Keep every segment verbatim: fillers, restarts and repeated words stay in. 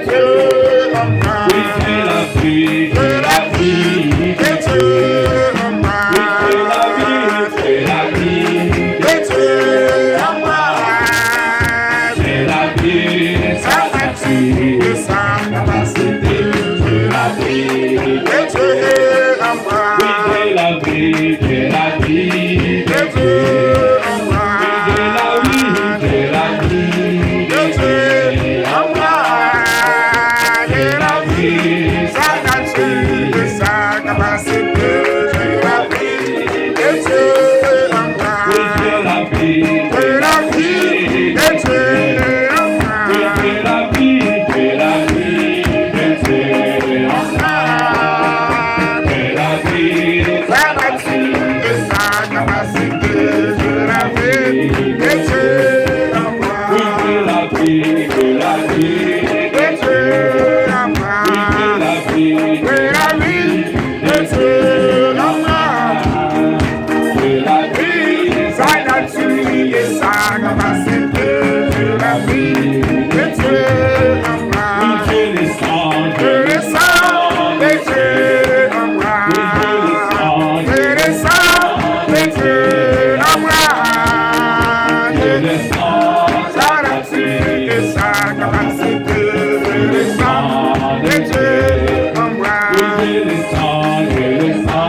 Dieu en moi. Oui, c'est la vie, c'est la vie de Dieu en moi. Oui, c'est la vie, c'est la vie de Dieu en moi. C'est la vie, sa nature et sa capacité. C'est la vie de Dieu en moi. Oui, c'est la vie, c'est la vie de Dieu en moi. Oui, c'est la vie, c'est la vie de Dieu en moi. C'est la vie, sa nature et sa capacité. C'est la vie de Dieu en moi. Oui, c'est la vie, c'est la vie de Dieu en moi. Oui, c'est la vie, c'est la vie de Dieu en moi. C'est la vie, sa nature et sa capacité. C'est la vie de Dieu en moi. Oui, c'est la vie, c'est la vie de Dieu en moi. Oui, c'est la vie, c'est la vie de Dieu en moi. C'est la vie, sa nature et sa capacité. C'est la vie de Dieu en moi. Oui, c'est le sang, c'est le sang de Dieu en moi. Oui, c'est le sang, c'est le sang de Dieu en moi. C'est le sang, sa nature et sa capacité. C'est le sang de Dieu en moi. Oui, c'est le sang, c'est le sang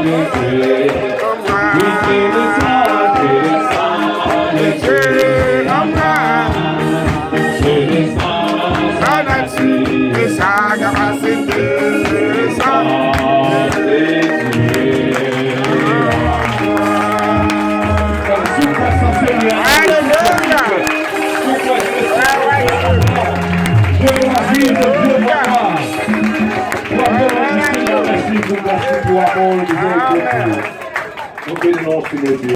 de Dieu en moi. Oui, c'est le sang, c'est le sang de Dieu en moi. C'est le sang, sa nature et sa capacité. C'est le sang de Dieu en moi. Alléluia. Jewova viv, Jewova. Bravo, Senyè, mèsi pou gras ou, pou amou ou, pou zèl ou. Nou beni non w, Senyè Dye.